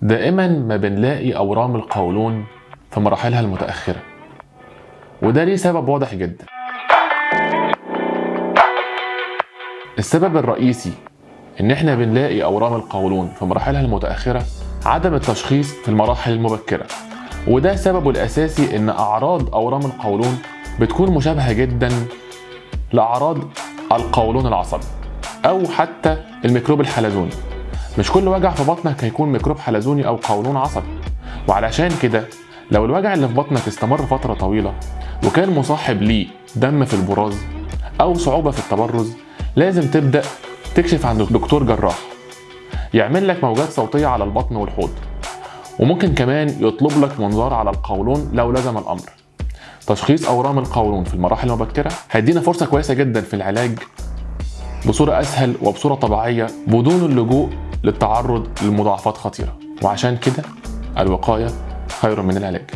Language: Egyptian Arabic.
دائما ما بنلاقي أورام القولون في مراحلها المتأخرة، وده ليه سبب واضح جدا. السبب الرئيسي إن إحنا بنلاقي أورام القولون في مراحلها المتأخرة عدم التشخيص في المراحل المبكرة، وده سببه الأساسي إن أعراض أورام القولون بتكون مشابهة جدا لأعراض القولون العصبي أو حتى الميكروب الحلزوني. مش كل وجع في بطنك هيكون ميكروب حلزوني أو قولون عصبي، وعلشان كده لو الوجع اللي في بطنك استمر فترة طويلة وكان مصاحب ليه دم في البراز أو صعوبة في التبرز، لازم تبدأ تكشف عند دكتور جراح يعمل لك موجات صوتية على البطن والحوض، وممكن كمان يطلب لك منظار على القولون لو لزم الأمر. تشخيص أورام القولون في المراحل المبكرة هيدينا فرصة كويسة جدا في العلاج بصورة أسهل وبصورة طبيعية بدون اللجوء للتعرض لمضاعفات خطيرة، وعشان كده الوقاية خير من العلاج.